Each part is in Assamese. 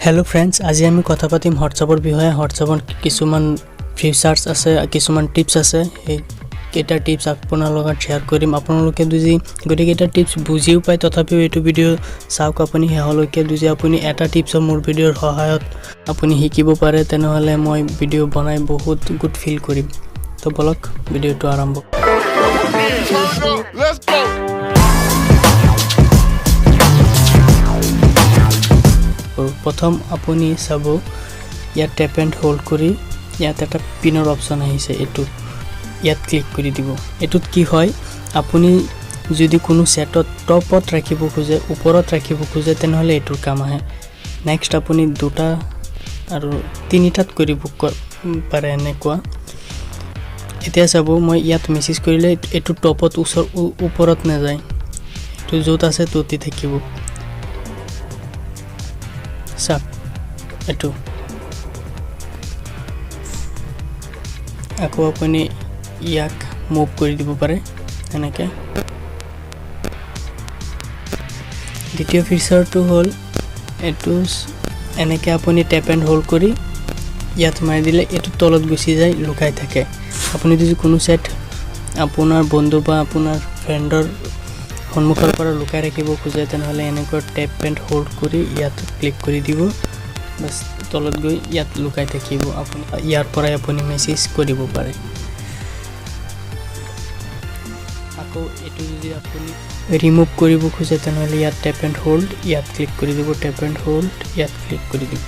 হেল্ল' ফ্ৰেণ্ডছ, আজি আমি কথা পাতিম হোৱাটছআপৰ বিষয়ে। হোৱাটছআপত কিছুমান ফিচাৰ্ছ আছে, কিছুমান টিপছ আছে। সেইকেইটা টিপছ আপোনাৰ লগত শ্বেয়াৰ কৰিম। আপোনালোকে যদি গোটেইকেইটা টিপছ বুজিও পায়, তথাপিও এইটো ভিডিঅ' চাওক আপুনি শেহলৈকে। যদি আপুনি এটা টিপছো মোৰ ভিডিঅ'ৰ সহায়ত আপুনি শিকিব পাৰে, তেনেহ'লে মই ভিডিঅ' বনাই বহুত গুড ফিল কৰিম। তো বলক, ভিডিঅ'টো আৰম্ভ Turn up, let's go. কৰোঁ। প্ৰথম আপুনি চাব, ইয়াত টেপ এণ্ড হোল্ড কৰি ইয়াত এটা পিনৰ অপশ্যন আহিছে, এইটো ইয়াত ক্লিক কৰি দিব। এইটোত কি হয়, আপুনি যদি কোনো চেটত টপত ৰাখিব খোজে, ওপৰত ৰাখিব খোজে, তেনেহ'লে এইটোৰ কাম আহে। নেক্সট আপুনি দুটা আৰু তিনিটাত কৰিব পাৰে এনেকুৱা। এতিয়া চাব, মই ইয়াত মেছেজ কৰিলে এইটো টপত ওচৰ ওপৰত নাযায়, এইটো য'ত আছে ত'তে থাকিব। চাওক, এইটো আকৌ আপুনি ইয়াক মুভ কৰি দিব পাৰে এনেকৈ। দ্বিতীয় ফিচাৰটো হ'ল এইটো, এনেকৈ আপুনি টেপ এণ্ড হোল্ড কৰি ইয়াত মাৰি দিলে এইটো তলত গুচি যায়, লুকাই থাকে। আপুনি যদি কোনো চেট আপোনাৰ বন্ধু বা আপোনাৰ ফ্ৰেণ্ডৰ সন্মুখৰ পৰা লুকাই ৰাখিব খোজে, তেনেহ'লে এনেকৈ টেপ এণ্ড হোল্ড কৰি ইয়াত ক্লিক কৰি দিব, বাছ, তলত গৈ ইয়াত লুকাই থাকিব। আপুনি ইয়াৰ পৰাই আপুনি মেছেজ কৰিব পাৰে। আকৌ এইটো যদি আপুনি ৰিমুভ কৰিব খোজে, তেনেহ'লে ইয়াত টেপ এণ্ড হোল্ড, ইয়াত ক্লিক কৰি দিব, টেপ এণ্ড হোল্ড, ইয়াত ক্লিক কৰি দিব।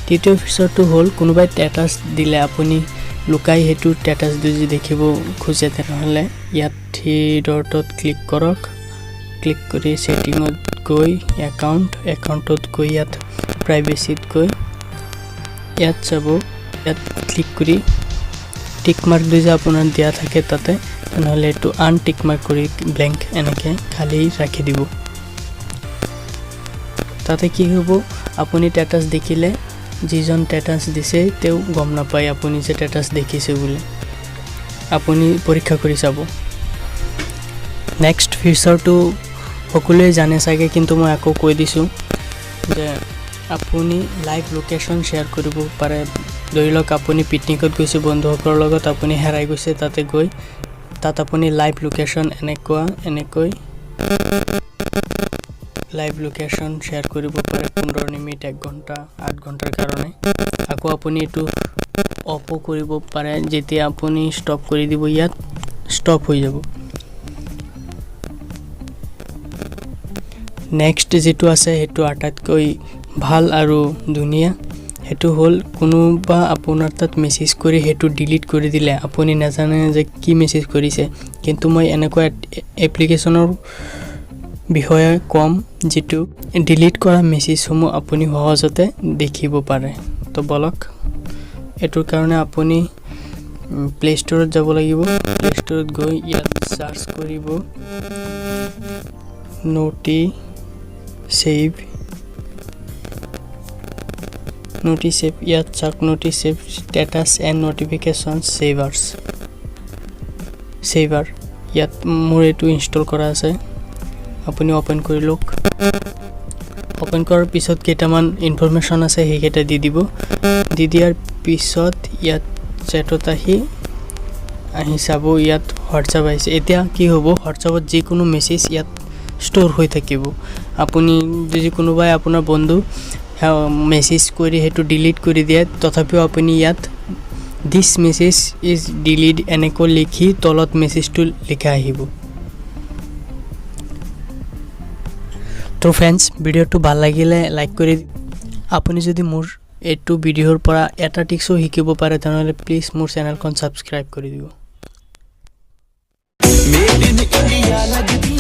তৃতীয় ফিচাৰটো হ'ল, কোনোবাই ষ্টেটাছ দিলে আপুনি লুকাই সেইটো ষ্টেটাছ যদি দেখিব খোজে, তেনেহ'লে ইয়াত থ্ৰী ডটত ক্লিক কৰক। ক্লিক কৰি ছেটিঙত গৈ একাউণ্টত গৈ ইয়াত প্ৰাইভেচিত গৈ ইয়াত চাব, ইয়াত ক্লিক কৰি টিক মাৰ্ক যদি আপোনাৰ দিয়া থাকে তাতে, তেনেহ'লে এইটো আনটিক মাৰ্ক কৰি ব্লেংক এনেকৈ খালী ৰাখি দিব। তাতে কি হ'ব, আপুনি ষ্টেটাছ দেখিলে যিজন ষ্টেটাছ দিছে তেওঁ গম নাপায় আপুনি যে ষ্টেটাছ দেখিছে বুলি। আপুনি পৰীক্ষা কৰি চাব। নেক্সট ফিচাৰটো সকলোৱে জানে চাগে, কিন্তু মই আকৌ কৈ দিছোঁ যে আপুনি লাইভ লোকেশ্যন শ্বেয়াৰ কৰিব পাৰে। ধৰি লওক আপুনি পিকনিকত গৈছে বন্ধুসকলৰ লগত, আপুনি হেৰাই গৈছে তাতে গৈ, তাত আপুনি লাইভ লোকেশ্যন এনেকৈ লাইভ লোকেশ্যন শ্বেয়াৰ কৰিব পাৰে 15 মিনিট, এক ঘণ্টা, 8 ঘণ্টাৰ কাৰণে। আকৌ আপুনি এইটো অফো কৰিব পাৰে। যেতিয়া আপুনি ষ্টপ কৰি দিব, ইয়াত ষ্টপ হৈ যাব। নেক্সট যিটো আছে, সেইটো আটাইতকৈ ভাল আৰু ধুনীয়া। সেইটো হ'ল, কোনোবা আপোনাৰ তাত মেছেজ কৰি সেইটো ডিলিট কৰি দিলে আপুনি নাজানে যে কি মেছেজ কৰিছে। কিন্তু মই এনেকুৱা এপ্লিকেশ্যনৰ বিষয়ে ক'ম, যিটো ডিলিট কৰা মেছেজসমূহ আপুনি সহজতে দেখিব পাৰে। তো বলক, এইটোৰ কাৰণে আপুনি প্লে' ষ্ট'ৰত যাব লাগিব। প্লে' ষ্ট'ৰত গৈ ইয়াত চাৰ্চ কৰিব নটি ছেভ, নটি ছেভ। ইয়াত চাওক, Notisave status and notification saver। ইয়াত মোৰ এইটো ইনষ্টল কৰা আছে। আপুনি অ'পেন কৰি লওক। অ'পেন কৰাৰ পিছত কেইটামান ইনফৰমেশ্যন আছে, সেইকেইটা দি দিব। দি দিয়াৰ পিছত ইয়াত চেটত আহি আহি চাব, ইয়াত হোৱাটছআপ আহিছে। এতিয়া কি হ'ব, হোৱাটছআপত যিকোনো মেছেজ ইয়াত ষ্ট'ৰ হৈ থাকিব। আপুনি যদি কোনোবাই আপোনাৰ বন্ধু মেছেজ কৰি সেইটো ডিলিট কৰি দিয়ে, তথাপিও আপুনি ইয়াত "দিছ মেছেজ is delete" এনেকৈ লিখি তলত মেছেজটো লিখা আহিব। তো ফ্ৰেণ্ডছ, ভিডিঅ'টো ভাল লাগিলে লাইক কৰি, আপুনি যদি মোৰ এইটো ভিডিঅ'ৰ পৰা এটা টিপছো শিকিব পাৰে, তেনেহ'লে প্লিজ মোৰ চেনেলখন ছাবস্ক্ৰাইব কৰি দিব। Made in India.